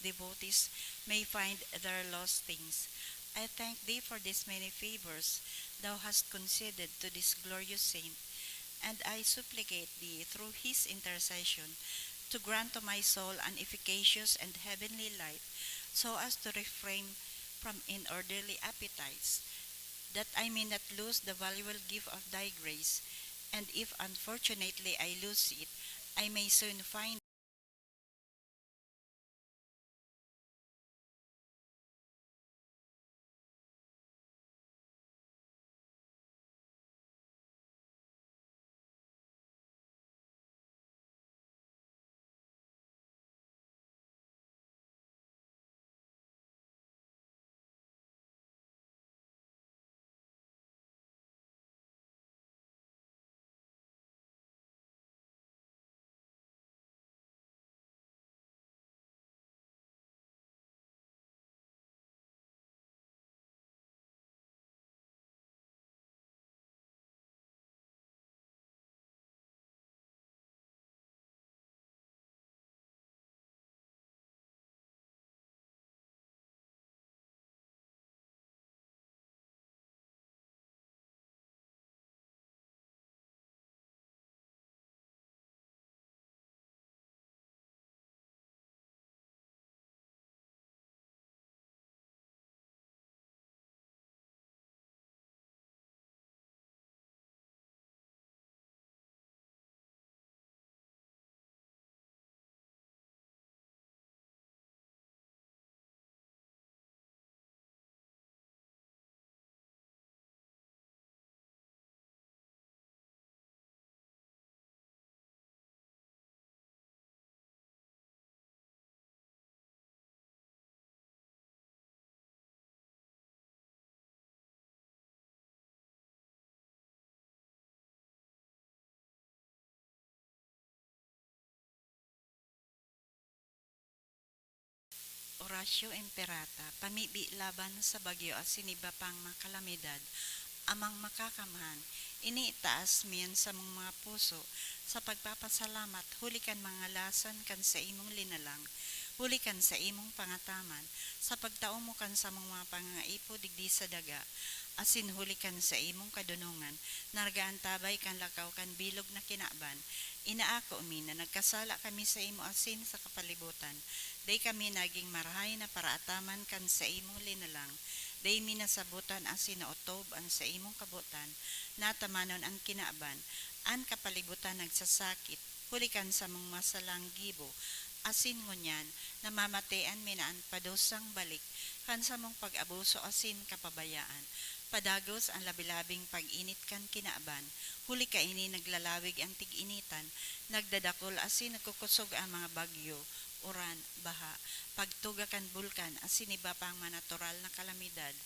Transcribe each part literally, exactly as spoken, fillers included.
devotees may find their lost things. I thank thee for these many favors thou hast conceded to this glorious saint, and I supplicate thee through his intercession to grant to my soul an efficacious and heavenly light, so as to refrain from inorderly appetites, that I may not lose the valuable gift of thy grace, and if unfortunately I lose it, I may soon find Oratio Imperata, pamibi laban sa bagyo asin iba pang mga kalamidad, Amang Makakamhan, ini itaas mi an samong mga puso sa pagpapasalamat huli kan mga lason kan saimong linalang, huli kan saimong pangataman, sa pagtao mo kan samong mga pangangaipo digdi sa daga, asin huli kan saimong kadonongan na nag-aantabay kan lakaw kan bilog na kinaban. Inaako mi na nagkasala kami saimo asin sa kapalibutan. Dai kami nagin marahay na paraataman kan saimong linalang. Dai mi nasabotan asin naotob an saimong kabotan. Natamanon an kinaban. An kapalibutan nagsasakit huli kan samong masalang gibo, asin ngunyan namamatean mi na an padusang balik kan samong pag-abuso asin kapabayaan. Padagos an labi-labing pag-init kan kinaban, huli kaini naglalawig an tig-initan, nagdadakul asin nagkukusog an mga bagyo, uran, baha, pagtuga kan bulkan asin iba pang mga natural na kalamidad.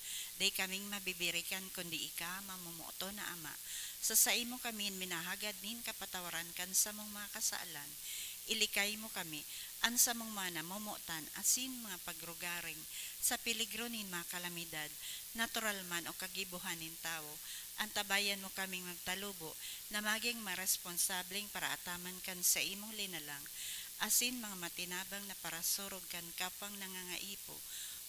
Dai kaming mabibirikan kundi ika, mamomoton na Ama. Sa saimo kami minahagad nin kapatawaran kan samong mga kasalan. Ilikay mo kami, an samong mga namomotan asin mga pagrugaring, sa peligro nin mga kalamidad, natural man o kagibohan nin tawo. Antabayan mo kaming magtalubo na magin maresponsableng paraataman kan saimong linalang, asin mga matinabang na parasurog kan kapwang nangangaipo,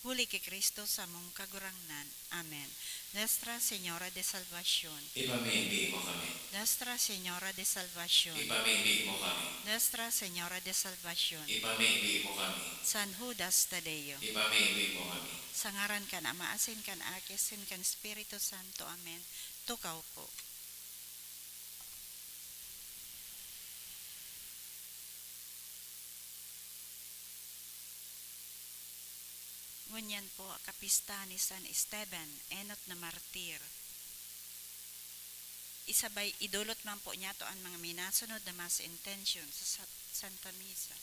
huli ki Cristo samong Kagurangnan. Amen. Nuestra Señora de Salvacion. Ipamibi mo kami. Nuestra Señora de Salvacion. Ipamibi mo kami. Nuestra Señora de Salvacion. Ipamibi mo kami. San Judas Tadeo. Ipamibi mo kami. Sa ngaran kan Ama, asin kan Aki, asin kan Espiritu Santo. Amen. Tukaw po. Ngunyan po, kapista ni San Esteban, enot na martir. Isabay, idolot man po niyato an mga minasunod na Mass intention sa Sa-, Santa Misa.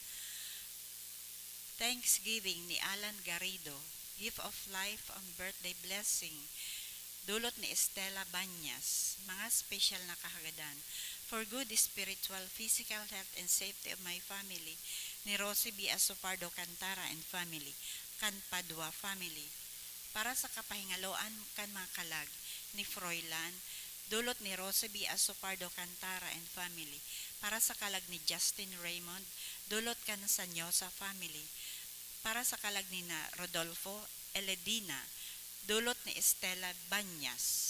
Thanksgiving ni Alan Garrido, gift of life and birthday blessing. Dulot ni Estela Bañas, mga espesyal na kahagadan. For good spiritual, physical health and safety of my family, ni Rosie B. Asopardo Cantara and family, kan Padua family. Para sa kapahingaloan kan mga kalag ni Froilan, dulot ni Rosie B. Asopardo Cantara and family. Para sa kalag ni Justin Raymond, dulot kan Sanyosa family. Para sa kalag ni na Rodolfo Eledina, dulot ni Estela Banyas.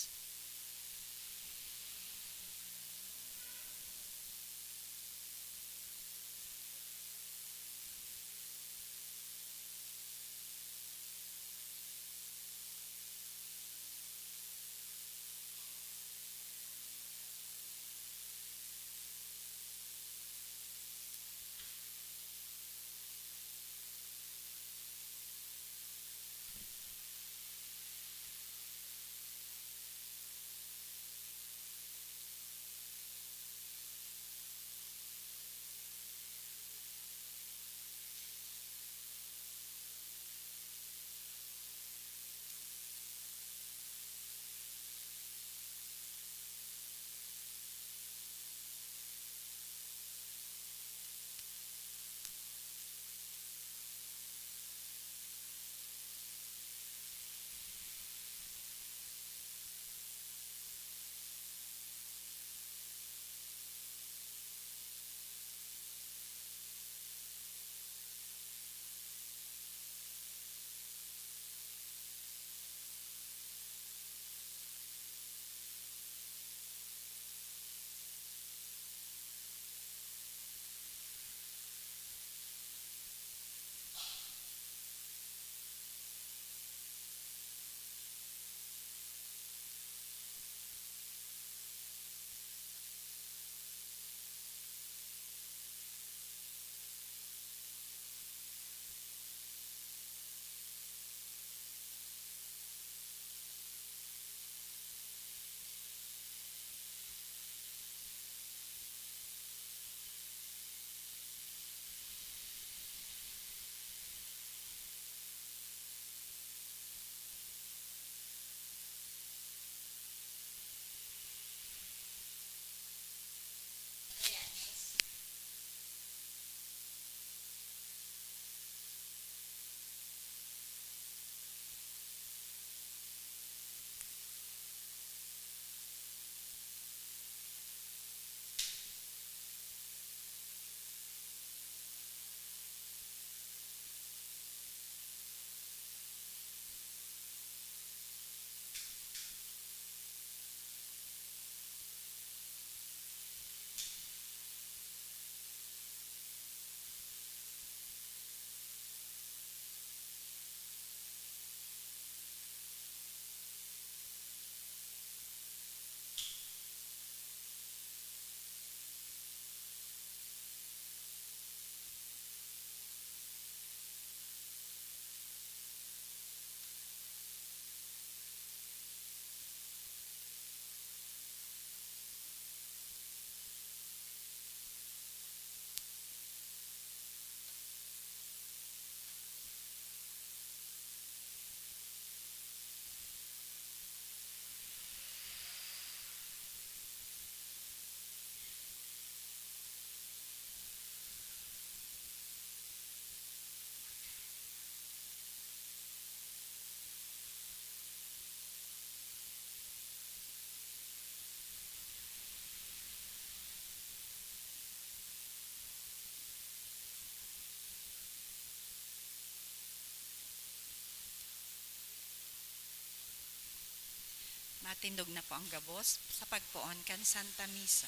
Matindog na po ang gabos sa pagpoon kan Santa Misa.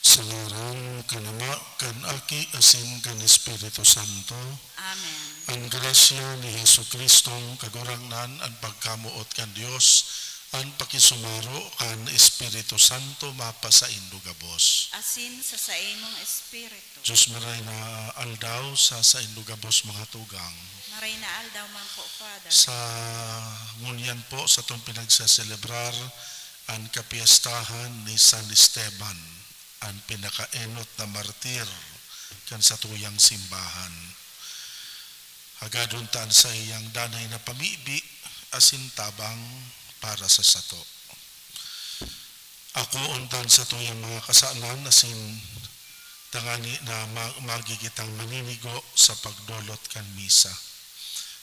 Sa ngaran kan Ama, kan Aki, asin kan Espiritu Santo. An grasya ni Jesu-Cristong Kagurangnan, an pagkamoot kan Dios, an pakisumaro kan Espiritu Santo mapasaindo gabos. Asin sa saimong espiritu. Dios maray na aldaw sa saindo gabos, mga tugang. Maray na aldaw man po, Father. Sa ngunyan po, satong pinagseselebrar an kapiyestahan ni San Esteban, an pinakaenot na martir kan satuyang simbahan. Hagadon ta an saiyang danay na pamibi asin tabang para sa sato. Akoon ta an satuyang mga kasalan asin tangani na ma-, magi kitang maninigo sa pagdolot kan misa.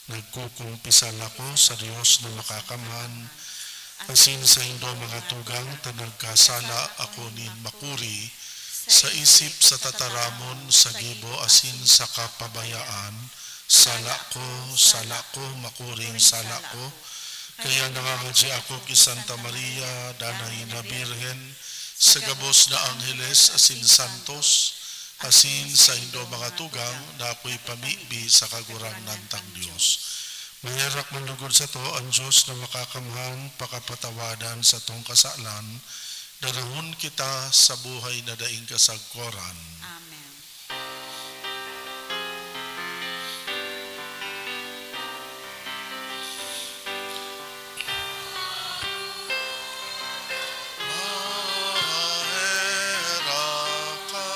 Nagkukumpisal ako sa Dios na Makakamhan, asin saindo, mga tugang, ta nagkasala ako nin makuri, sa isip, sa tataramon, sa gibo, asin sa kapabayaan. Sala ko, sala ko, makuring sala ko. Kaya nangangadyi ako ki Santa Maria, danay na Birhen, sa gabos na angheles asin santos, asin saindo, mga tugang, na akoy pamibi sa Kagurangnan tang Dios. Maherak man lugod sato an Dios na Makakamhan, pakapatawadan satong kasalan, danahon kita sa buhay na daing kasagkoran. Amen. Maherak ka,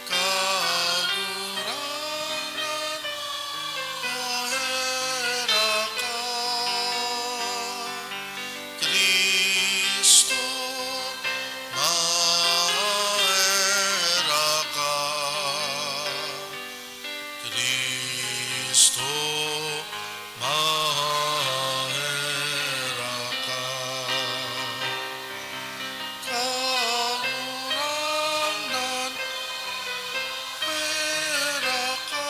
Kagurangnan, maherak ka, Cristo, maherak ka, Cristo, maherak ka, Kagurangnan, maherak ka,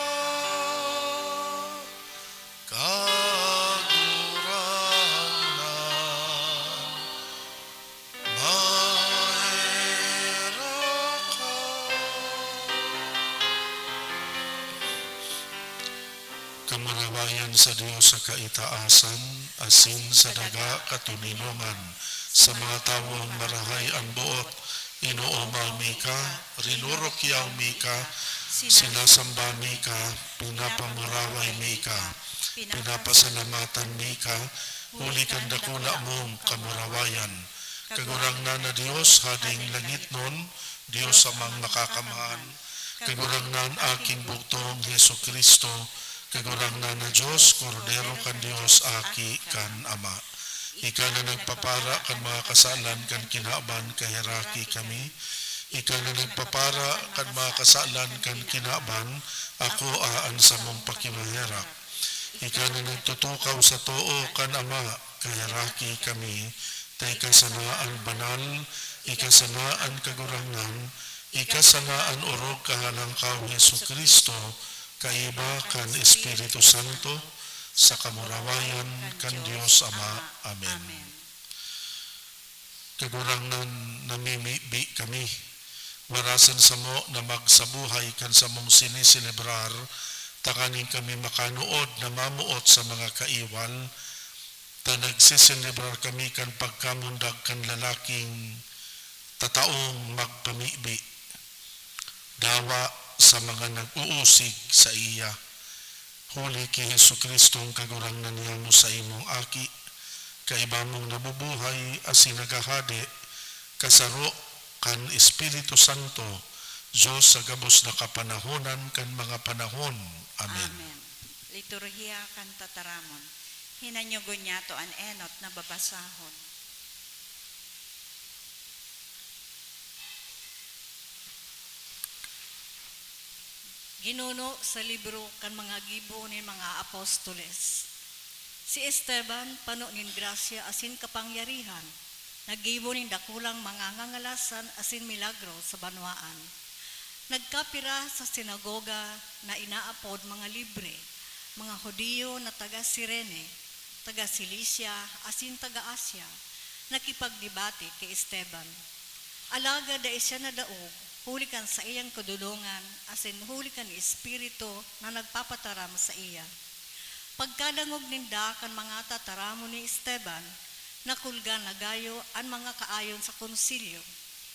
Kagurangnan, maherak ka. Kamurawayan sa Dios sa kaitaasan, asin sa daga katoninongan, sa mga tawong marahay an boot, inoomaw mi ka, rinurukyaw mi ka, sinasamba mi ka, pinapamuraway mi ka, pinapasalamatan mi ka, huli kan dakula mong kamurawayan. Kagurangnan na Dios, Hading langitnon, Dios Amang Makakamhan, Kagurangnan, Aking Bugtong, Jesu-Cristo, Kagurangnan na Dios, Kordero kan Dios, Aki kan Ama. Ika na nagpapara kan mga kasalan kan kinaban, kaheraki kami. Ika na nagpapara kan mga kasalan kan kinaban, akoa an samong pakimaherak. Ika na nagtutukaw sa too kan Ama, kaheraki kami, ta ika sana an banal, ika sana an Kagurangnan, ika sana an orog kahalangkaw, Jesu-Cristo, kaiba kan Espiritu Santo, sa kamurawayan kan Dios Ama. Amen. Kagurangnan, namimibi kami. Warasan samo na magsabuhay kan samong siniselebrar, tanganing kami makanuod na mamoot sa mga kaiwal, ta nagseselebrar kami kan pagkamundag kan lalaking tataong magpamibi, dawa sa mga nag-uusig saiya. Huli ki Jesu-Cristong Kagurangnan niamo, saimong Aki, kaiba mong nabubuhay asin naghahade, kasaro kan Espiritu Santo, Dios sa gabos na kapanahonan kan mga panahon. Amen. Amen. Liturhiya kan Tataramon. Hinanyogon niyato an enot na babasahon. Ginuno sa libro kan mga gibo nin mga apostoles. Si Esteban, pano nin grasya asin kapangyarihan, naggibo nin dakulang mga ngangalasan asin milagro sa banwaan. Nagkapira sa sinagoga na inaapod mga Libre, mga Judio na taga Cirene, taga Cilicia, asin taga Asia, nakipagdebate ki Esteban. Alagad dai siya nadaog, huli kan saiyang kadulongan, asin huli kan Espiritu na nagpapataram saiya. Pagkadangog ninda kan mga tataramon ni Esteban, nakulga na gayo an mga kaayon sa Konsilyo,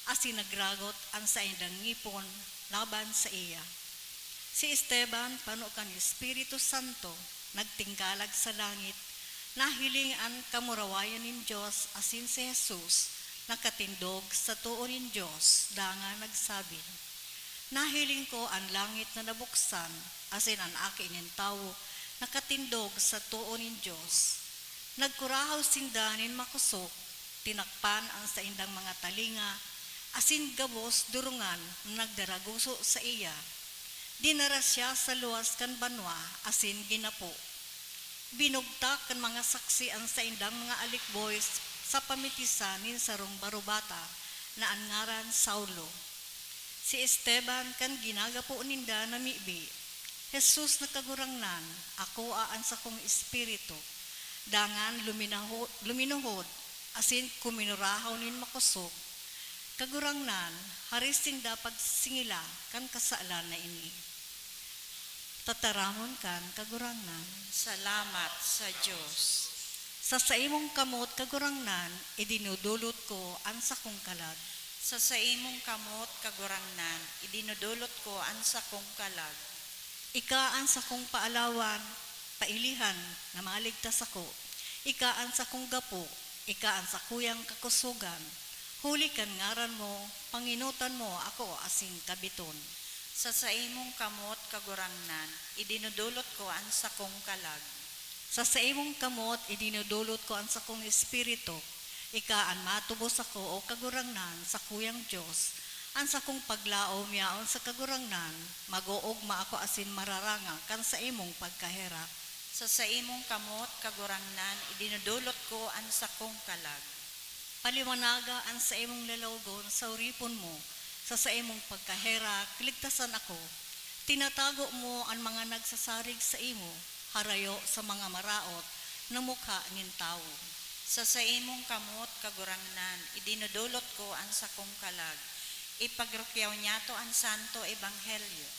asin nagragot an saindang ngipon laban saiya. Si Esteban, pano kan Espiritu Santo, nagtingkalag sa langit, nahiling an kamurawayan nin Dios asin si Jesus nakatindog sa too nin Dios, dangan nagsabi, "Nahiling ko an langit na nabuksan, asin an Aki nin Tawo nakatindog sa too nin Dios." Nagkurahaw sinda nin makosog, tinakpan an saindang mga talinga, asin gabos durungan na nagdaraguso saiya. Dinara siya sa luwas kan banwa asin ginapo. Binugtak kan mga saksi an saindang mga alikboy sa pamitisan nin sarong barobata na an ngaran Saulo. Si Esteban kan ginagapo ninda namibi, "Jesus na Kagurangnan, akoa an sakong espiritu." Dangan luminaho-, luminuhod asin kuminurahaw nin makosog, "Kagurangnan, hare sinda pagsingila kan kasalan na ini." Tataramon kan Kagurangnan. Salamat sa Dios. Sa saimong kamot, Kagurangnan, idinudulot ko an sakong kalag. Sa saimong kamot, Kagurangnan, idinudulot ko an sakong kalag. Ika an sakong paalawan, pailihan na maligtas ako. Ika an sakong gapo, ika an sakuyang kakusogan. Huli kan ngaran mo, pangenotan mo ako asin kabiton. Sa saimong kamot, Kagurangnan, idinudulot ko an sakong kalag. Sa saimong kamot, idinudulot ko an sakong espiritu. Ika an matubos ako, O Kagurangnan, sakuyang Dios. An sakong paglaom yaon sa Kagurangnan, mag-oogma ako asin mararangang kan saimong pagkaherak. Sa saimong kamot, Kagurangnan, idinudulot ko an sakong kalag. Paliwanaga an saimong lalawogon sa oripon mo, sa saimong pagkaherak, ligtasan ako. Tinatago mo an mga nagsasarig saimo, harayo sa mga maraot na mukha nin tawo. Sa saimong kamot, Kagurangnan, idinudulot ko an sakong kalag. Ipagrukyaw niyato an Santo Ebanghelyo.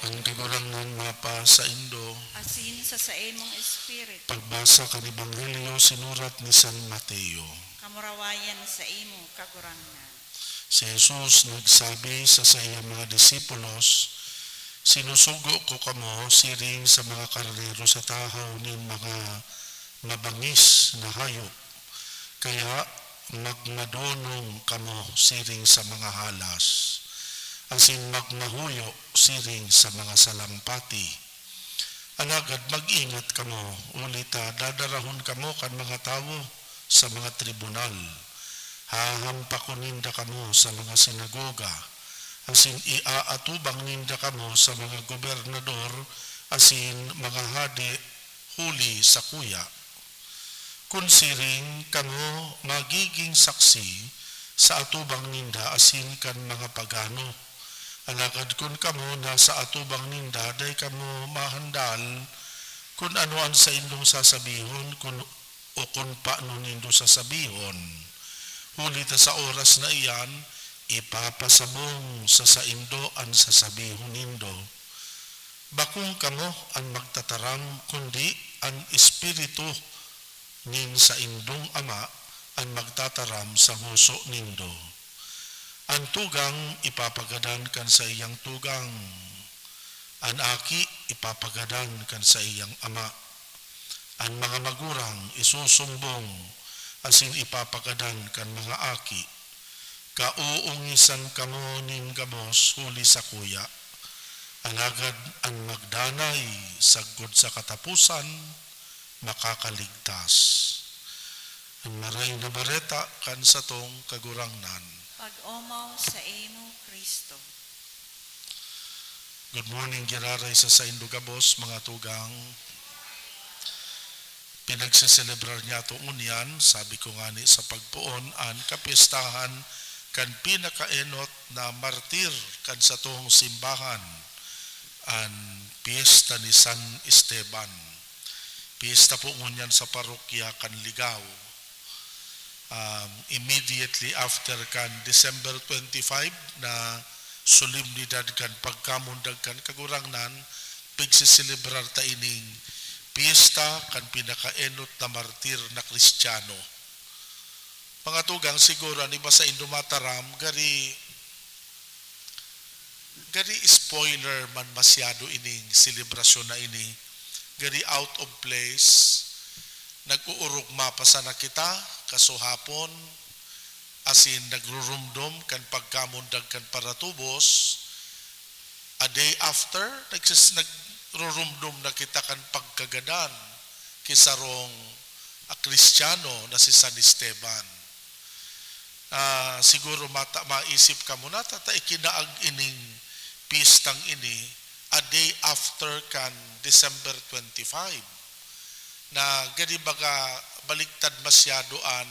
An Kagurangnan mapa saindo. Asin sa saimong espiritu. Pagbasa kan Ebanghelyo sinurat ni San Mateo. Kamurawayan saimo, Kagurangnan. Si Jesus nagsabi sa saiyang mga disipulos, "Sinusugo ko kamo siring sa mga karnero sa tahaw nin mga mabangis na hayop. Kaya magmadonong kamo siring sa mga halas, asin magmahuyo siring sa mga salampati. Alagad mag-ingat kamo, huli ta dadarahon kamo kan mga tawo sa mga tribunal. Hahampakon ninda kamo sa mga sinagoga, asin iaatubang ninda kamo sa mga gobernador asin mga hade huli sakuya. Kun siring, kamo magigin saksi sa atubang ninda asin kan mga pagano. Alagad kun kamo nasa atubang ninda, dai kamo mahandal kun ano an saindong sasabihon kun, o kun paano nindo sasabihon. Huli ta sa oras na iyan, ipapasabong sa saindo an sasabihon nindo. Bakong kamo an magtataram, kundi an Espiritu nin saindong Ama an magtataram sa ngoso nindo. An tugang ipapagadan kan saiyang tugang, an aki ipapagadan kan saiyang ama. An mga magurang isusumbong asin ipapagadan kan mga aki. Kaoongisan kamo nin gabos huli sakuya, alagad an magdanay sagkod sa kataposan, makakaligtas. An Maray na Bareta kan satong Kagurangnan. Pag-omaw saimo, Cristo. Good morning, giraray sa saindo gabos, mga tugang. Pinagseselebrar niyato ngunyan, sabi ko ngani sa pagpoon, an kapyestahan kan pinakaenot na martir kan satong simbahan, an Pyesta ni San Esteban. Pyesta po ngunyan sa parokya kan Ligao. Um, immediately after kan December twenty-five na solemnidad kan pagkamundag kan Kagurangnan, pigseselebrar ta ining pyesta kan pinakaenot na martir na Kristiyano. Mga tugang, siguro an iba saindo mataram, gari, gari spoiler man masyado ining selebrasyon na ini, gari out of place. Nag-uurugma pa sana kita, kasuhapon, asin nagrurumdom kan pagkamundag kan paratubos. A day after, nagsis-, nagrurumdom na kita kan pagkagadan ki sarong, ah, Kristiyano na si San Esteban. Ah, siguro mata-, maisip kamo na, ta, ta ikinaag ining pistang ini a day after kan December twenty-five, na gani baga baligtad masyado an,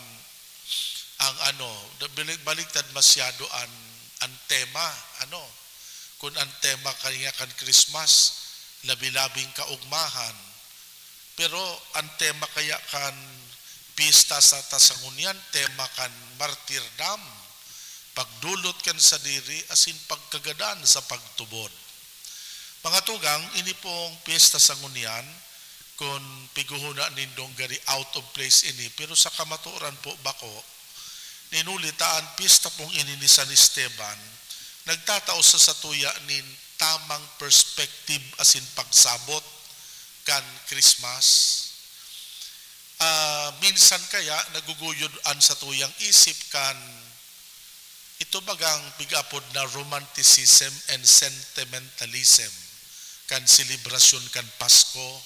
ang ano, bali-, baligtad masyado an, an tema, ano, kun an tema kaya kan Christmas, labi-labing kaugmahan. Pero an tema kaya kan piyesta sa ta sa ngunyan, tema kan martirdom, pagdolot kan sadiri asin pagkagadan sa pagtubod. Mga tugang, ini pong piyesta sa ngunyan, kun pighuhuna nindong gari out of place ini, pero sa kamatuoran po, bako. Nin huli ta an piyesta pong ini ni San Esteban, nagtatao sa satuya nin tamang perspective asin pagsabot kan Christmas. Ah, minsan kaya naguguyod an satuyang isip kan ito bagang pig-apod na romanticism and sentimentalism kan selebrasyon kan Pasko.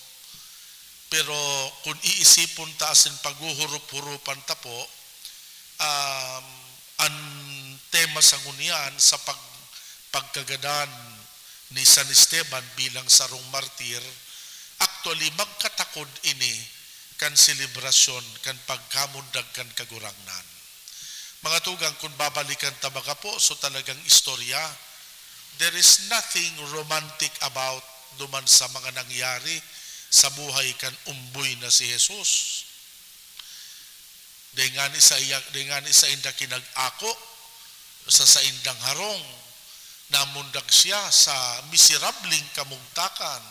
Pero kun iisipon ta asin paghuhurup-hurupan ta po, um, an tema sa ngunyan sa pag-, pagkagadan ni San Esteban bilang sarong martir, actually, magkatakod ini kan selebrasyon kan pagkamundag kan Kagurangnan. Mga tugang, kun babalikan ta baga po, so talagang istorya, there is nothing romantic about duman sa mga nangyari sa buhay kan umboy na si Jesus. Dai ngani sa iya, dai ngani sainda kinag-ako sa saindang harong, namundag siya sa miserableng kamugtakan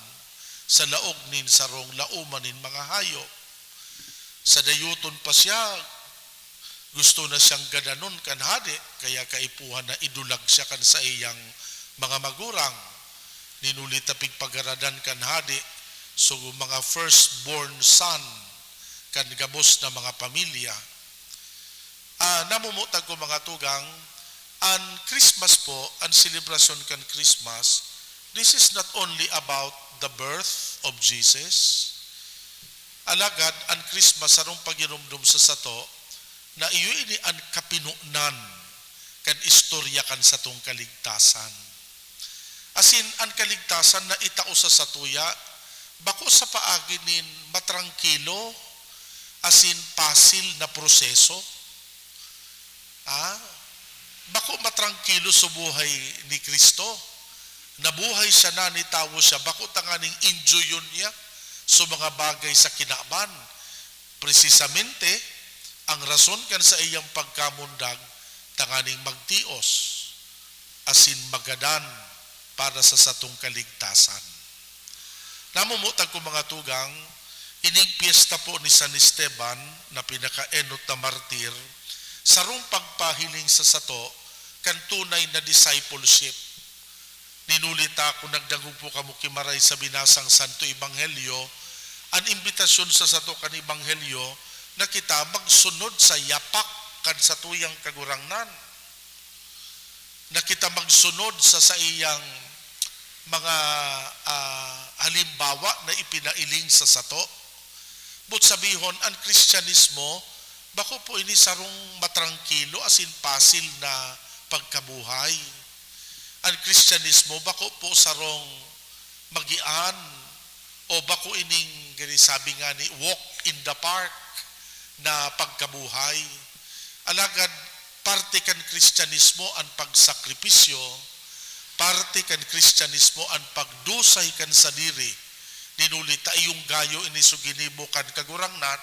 sa laog nin sarong laoman nin mga hayop. Sadayoton pa siya, gusto na siyang gadanon kan hade, kaya kaipuhan na idulag siya kan saiyang mga magurang. Nin huli ta pigpagaradan kan hade, so mga firstborn son kan gabos na mga pamilya. Ah, namumutag ko, mga tugang, an Christmas po, an selebrasyon kan Christmas, this is not only about the birth of Jesus. Alagad, an Christmas, sarong pagirumdom sa sato, na iyo ini an kapinonan kan istorya kan satong kaligtasan. Asin an kaligtasan na itao sa satuya, bako sa paagi nin matrangkilo asin pasil na proseso. Ah, bako matrangkilo sa buhay ni Cristo. Nabuhay siya na, nitawo siya, bako tanganing enjoyon niya sa mga bagay sa kinaban. Presisamente, ang rason kan saiyang pagkamundag tanganing magtios asin magadan para sa satong kaligtasan. Namumutag ko, mga tugang, Ining pyesta po ni San Esteban na pinakaenot na martir, sarong pagpahiling sa sato kan tunay na discipleship. Ninuli ta, kun nagdangog po kamo ki Maray sa binasang Santo Ebanghelyo, an imbitasyon sa sato kan Ebanghelyo na kita magsunod sa yapak kan satuyang Kagurangnan, na kita magsunod sa saiyang mga, ah, halimbawa na ipinailing sa sato. But sabihon, an Kristiyanismo, bako po ini sarong matrangkilo asin pasil na pagkabuhay. An Kristiyanismo, bako po sarong magian o bako ining, gani sabi nga ni, walk in the park na pagkabuhay. Alagad, parte kan Kristiyanismo an pagsakripisyo, parte kan Kristiyanismo an pagdusay kan sadiri. Dinuli ta iyong gayo ini so ginibo kan Kagurangnan,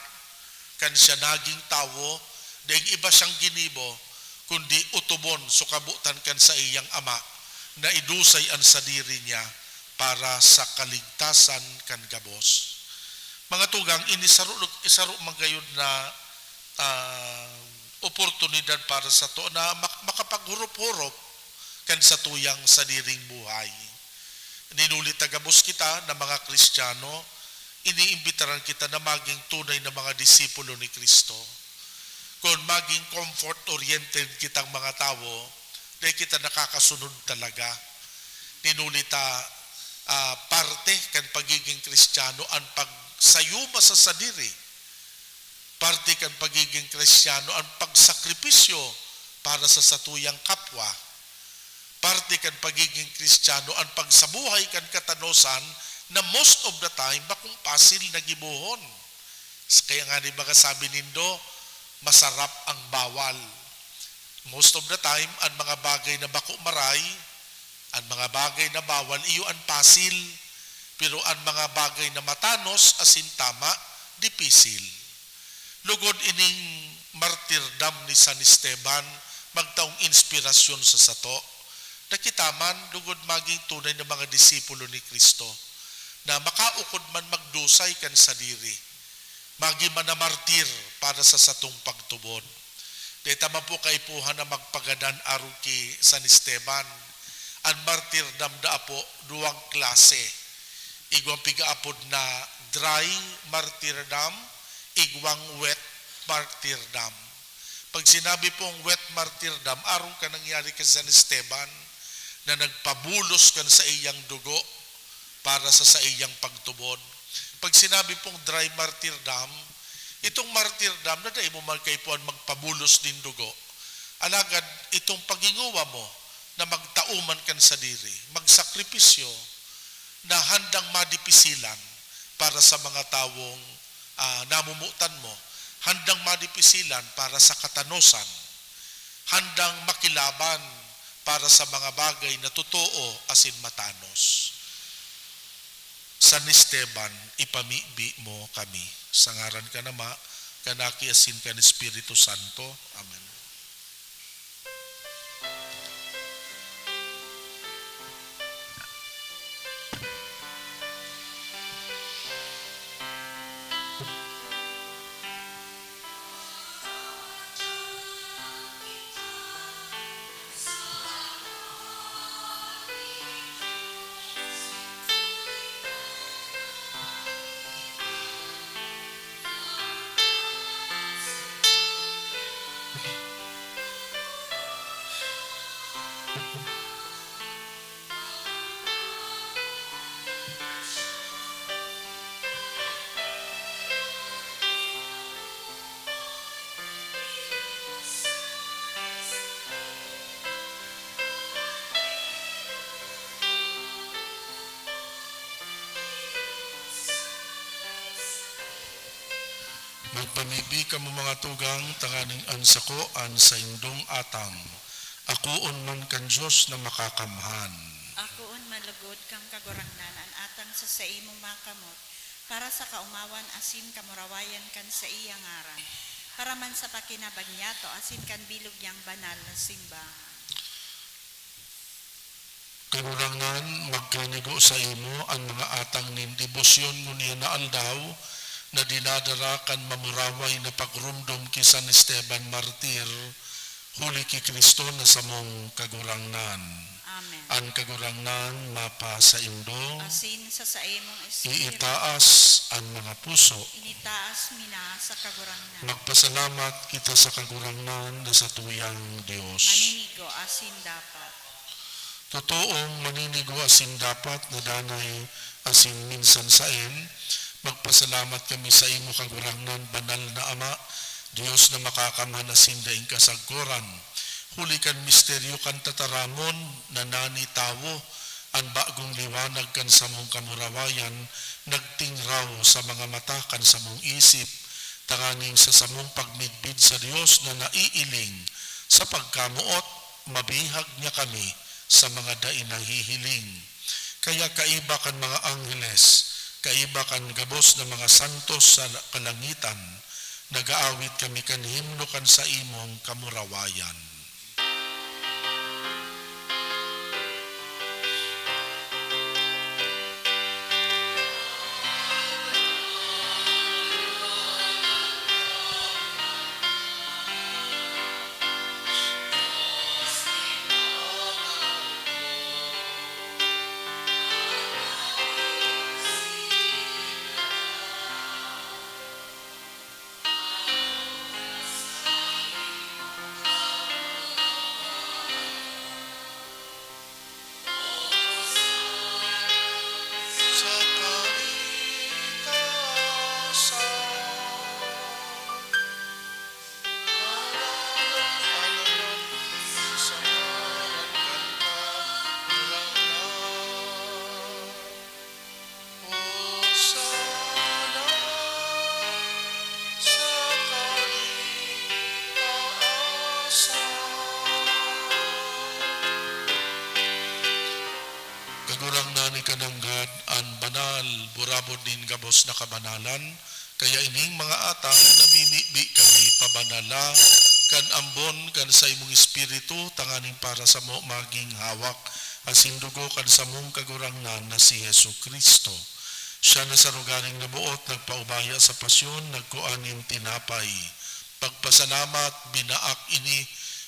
kan siya naging tawo, daing iba siyang ginibo, kundi otobon so kabotan kan saiyang Ama, na idusay an sadiri niya para sa kaligtasan kan gabos. Mga tugang, ini saro, isaro man gayod na, ah, oportunidad para sato na mak-, makapaghurup-hurup kan satuyang sadiring buhay. Ninuli ta gabos kita na mga Kristiyano, iniimbitaran kita na maging tunay na mga disipulo ni Cristo. Kun maging comfort-oriented kitang mga tawo, dai kita nakakasunod talaga. Ninuli ta, ah, parte kan pagiging Kristiyano an pagsayuma sa sadiri. Parte kan pagiging Kristiyano an pagsakripisyo para sa satuyang kapwa. Parte kan pagiging Kristiyano an pagsabuhay kan katanosan na most of the time bakong pasil na gibohon. Kaya nga ni mga sabi nindo, "Masarap ang bawal." Most of the time, an mga bagay na bako maray, an mga bagay na bawal, iyo an pasil, pero an mga bagay na matanos asin tama, dipisil. Lugod ining martirdam ni San Esteban magtaong inspirasyon sa sato, na kita man lugod maging tunay na mga disipulo ni Cristo, na makaukod man magdusay kan sadiri, magin man na martir para sa satong pagtubod. Dai ta man po kaipuhan na magpagadan arog ki San Esteban. An martirdam daa po, duwang klase. Igwang pigaapod na dry martirdam, igwang wet martirdam. Pag sinabi pong wet martirdam, arog kan nangyari kay San Esteban na nagpabulos kan saiyang dugo para sa saiyang pagtubod. Pag sinabi pong dry martirdam, itong martirdam na dai mo man kaipuhan magpabulos nin dugo. Alagad itong paghingowa mo na magtao man kan sadiri, magsakripisyo, na handang madipisilan para sa mga tawong, ah, namomotan mo, handang madipisilan para sa katanosan, handang makilaban para sa mga bagay na totoo asin matanos. San Esteban, ipamibi mo kami. Sa ngaran kan Ama, kan Aki, asin kan Espiritu Santo. Amen. Magpamibi kamo, mga tugang, tanganing an sako an saindong atang akoon man kan Dios na Makakamhan. Akoon man lugod kan Kagurangnan an atang sa saimong mga kamot, para sa kaomawan asin kamurawayan kan saiyang ngaran, para man sa pakinabang niyato asin kan bilog niyang banal na simbahan. Kagurangnan, magkanigo saimo an mga atang nin debosyon ngunyan na aldaw, na dinadara kan mamuraway na pagromdom ki San Esteban Martir, huli ki Cristo na samong Kagurangnan. Amen. An Kagurangnan mapasaindo. Asin sa saimong espiritu. Iitaas an mga puso. Initaas mi na sa Kagurangnan. Magpasalamat kita sa Kagurangnan na satuyang Dios. Maninigo asin dapat. Totoong maninigo asin dapat na danay asin minsan saen, magpasalamat kami sa imo, Kagurangnan, banal na Ama, Dios na makakamhan asin daing kasagkoran. Huli kan misteryo kan tataramon na nanitawo, an bagong liwanag kan samong kamurawayan nagtingraw sa mga mata kan samong isip, tanganing sa samong pagmidbid sa Dios na naiiling sa pagkamoot, mabihag niya kami sa mga dai nahihiling. Kaya kaiba kan mga angheles, kaiba kan gabos na mga santos sa kalangitan, nag-aawit kami kan himno kan saimong kamurawayan. Hosana sa kalitaasan. Kagurangnan, ika nanggad an banal, burabod nin gabos na kabanalan, kaya ining mga atang namimibi kami pabanala kan ambon kan saimong Espiritu, tanganing para samo magin hawak asin dugo kan samong Kagurangnan na si Jesu-Cristo. Siya na sa rogaring naboot nagpaubaya sa pasyon, nagkua nin tinapay. Pagpasalamat, binaak ini,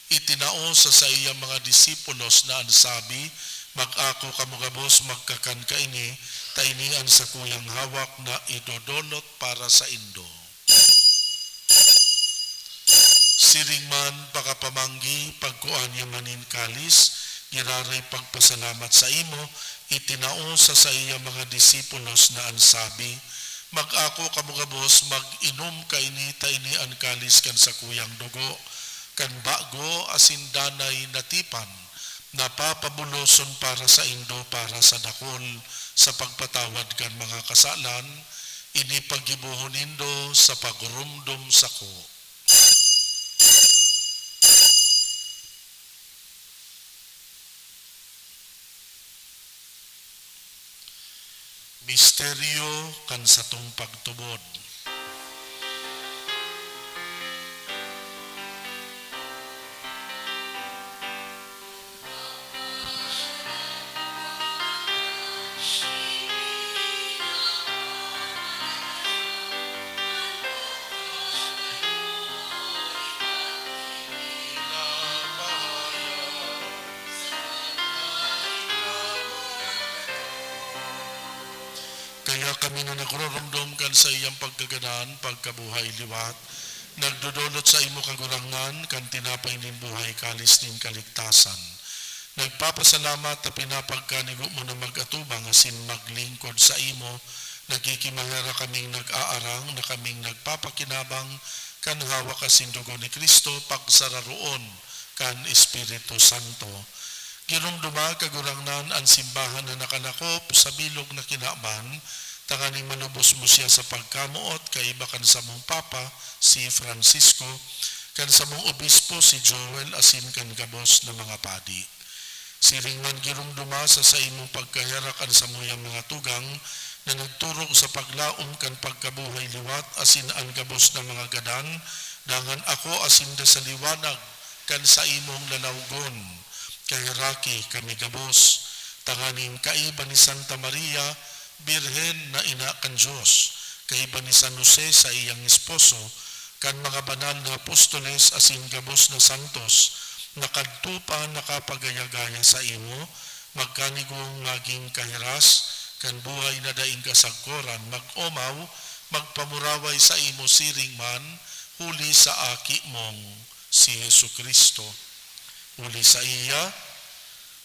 itinao sa saiyang mga disipulos na an sabi, "Mag-ako kamo gabos, magkakan kaini, ta ini an sakuyang hawak na idodolot para saindo." Siring man, pakapamanggi, pagkua niya man nin kalis, giraray pagpasalamat sa imo, itinao sa saiyang mga disipulos na an sabi, "Mag-ako kamo gabos, mag-inom kaini, ta ini an kalis kan sakuyang dugo, kan bago asin danay na tipan, na papabuloson para saindo, para sa dakul, sa pagpatawad kan mga kasalan. Ini paggibohon nindo sa pagromdom sako." Misteryo kan satong pagtubod. Kaya kami na nagroromdom kan saiyang pagkagadan, pagkabuhay liwat, nagdodolot sa imo, Kagurangnan, kan tinapay nin buhay, kalis nin kaligtasan. Nagpapasalamat ta pinapagkanigo mo na mag-atubang asin maglingkod sa imo. Nagkikimaherak kaming nag-aarang na kaming nagpapakinabang kan hawak asin dugo ni Cristo, pagsararoon kan Espiritu Santo. Giromdoma, Kagurangnan, an simbahan na nakalakop sa bilog na kinaban, tanganing malubos mo siya sa pagkamoot, kaiba kan samong Papa, si Francisco, kan samong Obispo, si Joel, asin kan gabos na mga padi. Siring man, giromdoma sa saimong pagkaherak an samuyang mga tugang na nagturog sa paglaom kan pagkabuhay liwat asin an gabos na mga gadan, dangan ako asinda sa liwanag kan saimong lalawgon. Kaheraki kami gabos, tanganing kaiba ni Santa Maria, Birhen na ina kan Dios, Kaiba ni San Jose saiyang esposo, kan mga banal na apostoles asin gabos na santos na kadto pa nakapagaya-gaya saimo, magkanigong magin kahiras kan buhay na daing kasagkoran, mag-omaw, magpamuraway saimo siring man, huli sa Aki mong si Jesu-Cristo. Huli saiya,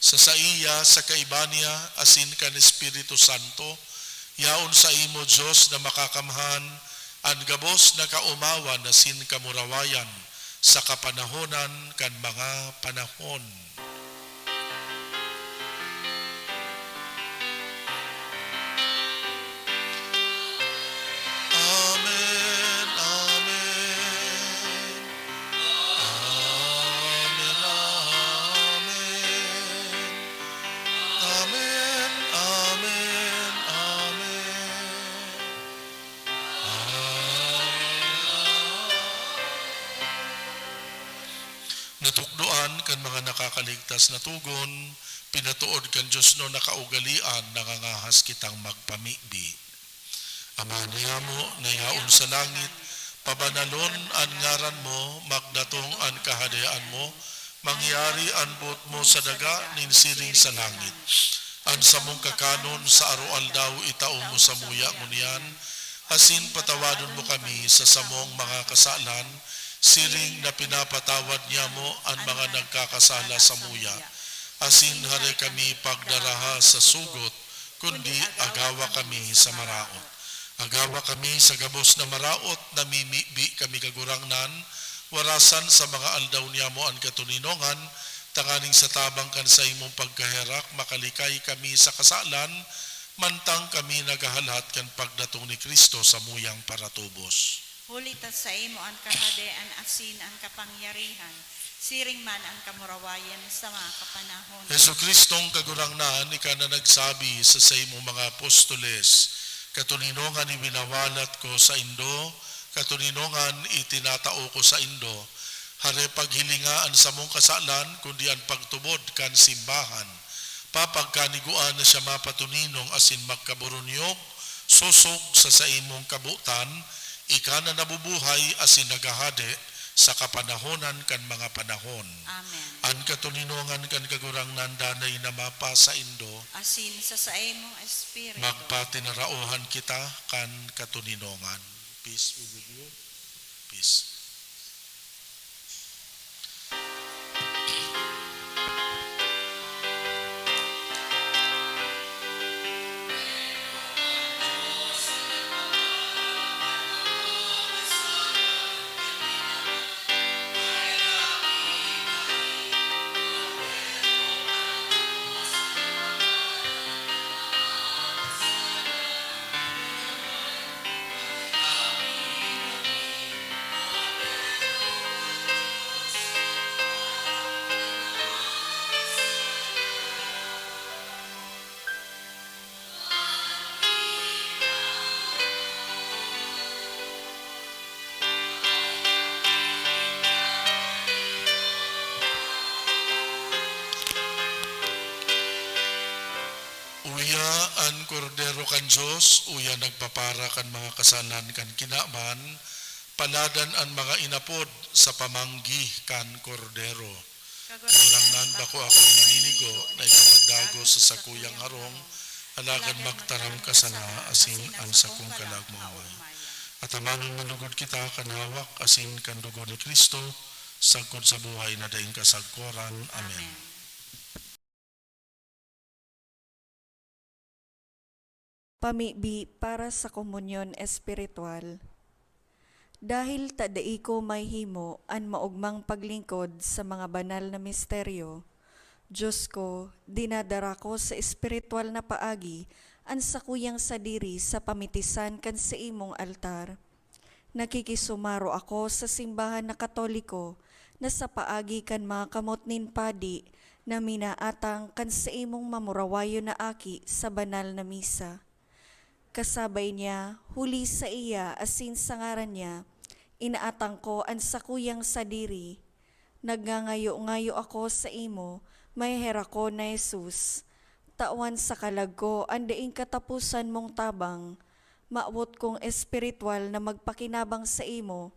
sa saiya, sa kaiba niya, asin kan Espiritu Santo, yaon saimo, Dios na Makakamhan, an gabos na kaomawan asin kamurawayan sa kapanahonan kan mga panahon. Amen, amen. Amen, amen. Amen, amen, amen. Amen, amen. Natukdoan kan mga nakakaligtas na togon, pinatood kan Dios na kaugalean, nangangahas kitang magpamibi. Ama niyamo na yaon sa langit, pabanalon an ngaran mo, magdatong an kahadean mo, mangyari an boot mo sa daga nin siring sa langit. An samong kakanon sa aroaldaw itao mo samuya ngunyan, asin patawadon mo kami sa samong mga kasalan, siring na pinapatawad niamo an mga nagkakasala samuya. Asin hare kami pagdaraha sa sugot, kundi agawa kami sa maraot. Agawa kami sa gabos na maraot, namimibi kami, Kagurangnan, warasan sa mga aldaw niyamo an katoninongan, tanganing sa tabang kan saimong pagkaherak, makalikay kami sa kasalan, mantang kami naghahalat kan pagdatong ni Cristo samuyang paratubos. Huli ta saimo an kahadean asin an kapangyarihan, siring man an kamurawayan sa mga kapanahon. Jesu-Cristong Kagurangnan, ika na nagsabi sa saimong mga apostoles, "Katoninongan iwinawalat ko saindo, katoninongan itinatao ko saindo." Hare paghilinga an samong kasalan, kundi an pagtubod kan simbahan. Papagkanigua na siya mapatoninong asin magkaboronyog, sosog sa saimong kabotan, ika na nabubuhay asin naghahade sa kapanahonan kan mga panahon. Amen. An katoninongan kan Kagurangnan danay na mapasaindo. Asin sa saimong espiritu. Magpatinaraohan kita kan katoninongan. Peace be with you. Peace. Uya an Kordero kan Dios, uya nagpapara kan mga kasalan kan kinaban, paladan an mga inapod sa pamanggi kan Kordero. Kagurangnan, bako akong maninigo na ika magdagos sa sakuyang harong, alagad magtaram ka sana asin an sakong kalagmoan. Atamanon man lugod kita kan hawak asin kan dugo ni Cristo, sagkod sa buhay na daing kasagkoran. Amen. Amen. Pamibi para sa komunyon espiritual. Dahil ta dai ko mahimo an maogmang paglingkod sa mga banal na misteryo, Dios ko, dinadara ko sa espiritual na paagi an sakuyang sadiri sa pamitisan kan saimong altar. Nakikisumaro ako sa simbahan na Katoliko na sa paagi kan mga kamot nin padi na minaatang kan saimong mamurawayon na aki sa banal na misa. Kasabay niya, huli saiya asin sa ngaran niya, inaatang ko an sakuyang sadiri. Nagngangayo-ngayo ako saimo, maheherak ko na Jesus. Tawan sa kalag ko an daing kataposan mong tabang. Mawot kong espiritual na magpakinabang saimo,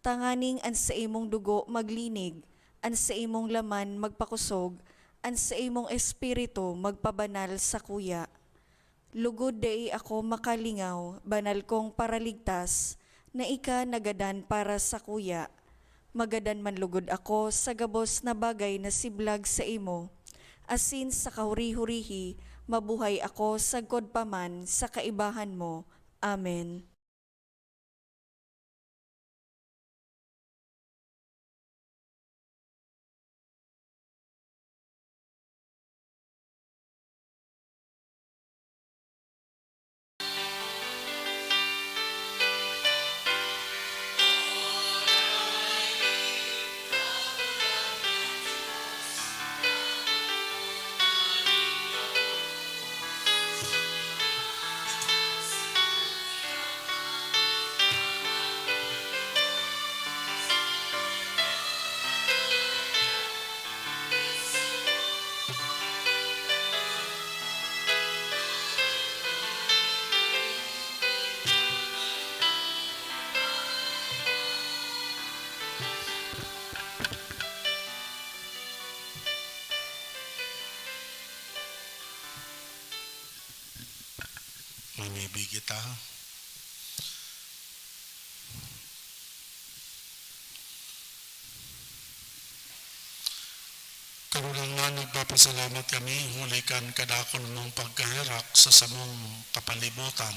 tanganing an saimong dugo maglinig, an saimong laman magpakosog, an saimong espiritu magpabanal sakuya. Lugod dai ako makalingaw, banal kong Paraligtas, na ika nagadan para sakuya. Magadan man lugod ako sa gabos na bagay na siblag saimo, asin sa kahuri-hurihi mabuhay ako sagkod pa man sa kaibahan mo. Amen. Mamibi kita. Kagurangnan, nagpapasalamat kami huli kan kadakul mong pagkaherak sa samong kapalibotan.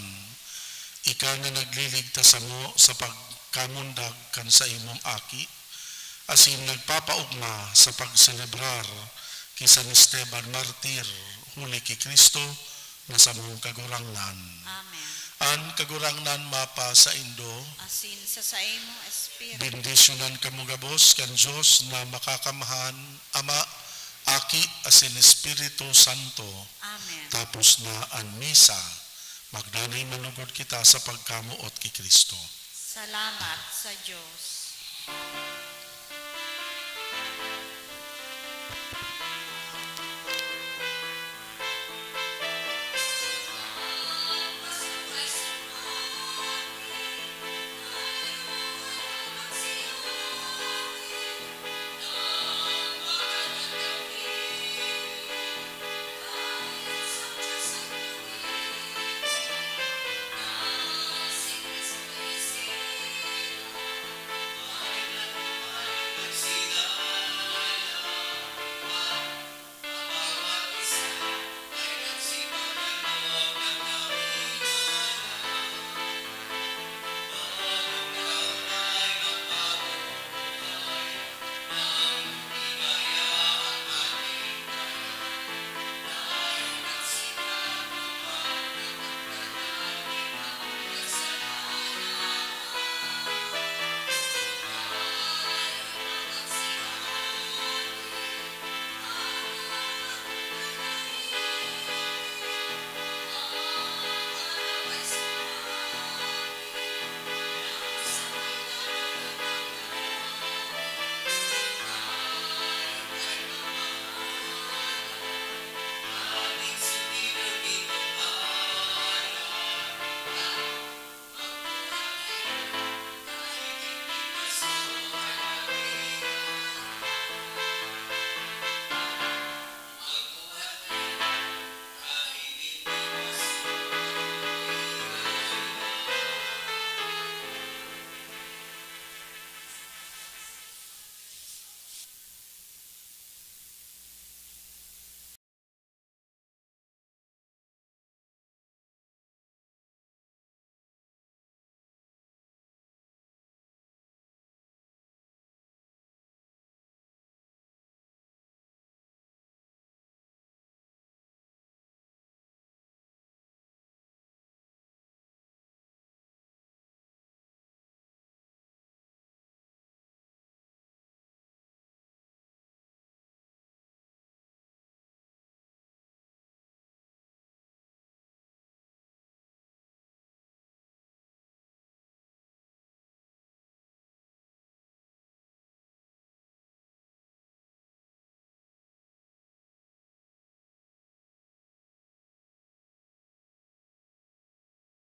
Ika na nagliligtas samo sa pagkamundag kan saimong Aki, asin nagpapaogma sa pagselebrar ki San Esteban Martir, huli ki Cristo na samong Kagurangnan. Amen. An Kagurangnan mapasaindo. Asin sa saimong espiritu. Bendisyonan kamo gabos kan Dios na Makakamhan, Ama, Aki, asin Espiritu Santo. Amen. Tapos na an misa, magdanay manugod kita sa pagkamoot ki Cristo. Salamat sa Dios.